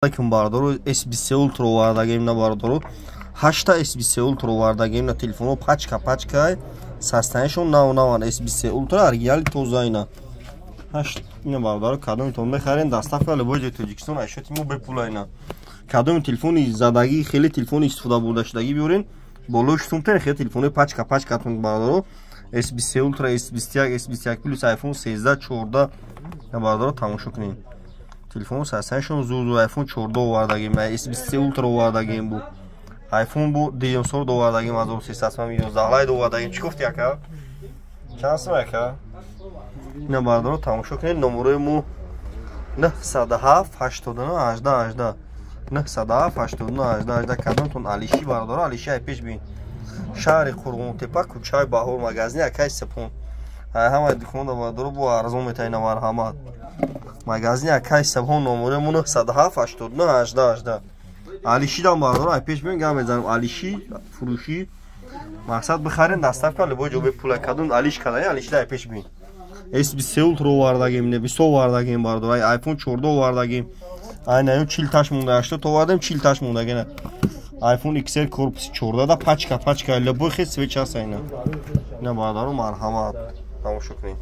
Алейкум, бародаро. S23 Ultra овардагем на, бародаро. Ҳашта S23 Ultra овардагем на. Телефонҳо пачка пачка, состояниешон нав наван. S23 Ultra оригинали тоза ина. Ҳашт ина, бародаро. Кадомитон мехарен, доставка любой ҷои Тоҷикистон айшоти мо бепула ина. Кадоми телефони задагӣ, хеле телефони истифода бурдашудагӣ биёрен, болои сумтен хеле телефони пачка пачкатон, бародаро. S23 Ultra, S21, S21 Plus, iPhone 13, 14, бародаро, тамошо кунед. Телефон состояниешон зур зур. iPhone 14 овардагем, S23 Ultra овардагем, бу iPhone бу дуюм сол овардагем, 1300 11 лайт овардагем. Чӣ гуфти, ака? Чанд сум, ака? Ина, бародаро, тамошо кунед. Номерои мо 907 89 18 18, 907 89 18 18. Кадомтон алиши, бародаро, алиши ай пеш бин. Шаҳри Қурғонтепа, кӯчаи Баҳор, магазини акай Сепон. Ҳамаи дуконда, бародаро, бо арзон метавонед. Марҳамат, магазини акай Сепон, номерои мо 907 89 18 18. Алишидам, бародаро, ай пеш бин, гап мезанем. Алиши фурӯшӣ мақсад бихарен, доставка любой ҷо бепула. Кадом алиш кадаи, алишида ай пеш бин. S23 Ultra овардагем, не 20 овардагем, бародаро, iPhone 14 овардагем. Ай наё 40 таш монда, 80 овардем, 40 таш монда. iPhone XR корпуси 14 да, пачка пачка, любой хел свеча аст ина. Ина, бародаро, марҳамат, тамошо кунед.